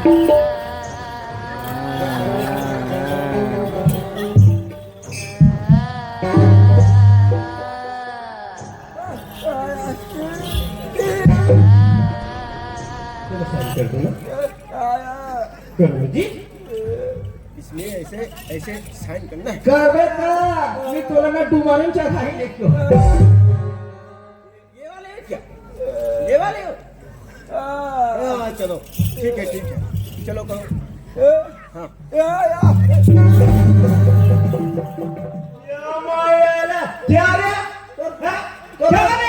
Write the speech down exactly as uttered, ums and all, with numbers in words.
Sign कर दो ना। करो जी। इसमें ऐसे, ऐसे साइन करना है। करबे का? नहीं तो लगा डुबाने में चढ़ा ही लेके। ये वाले हैं क्या? ये वाले हो? हाँ, चलो, ठीक है, ठीक है, चलो, करो। हाँ। क्या रे? हाँ? क्या रे?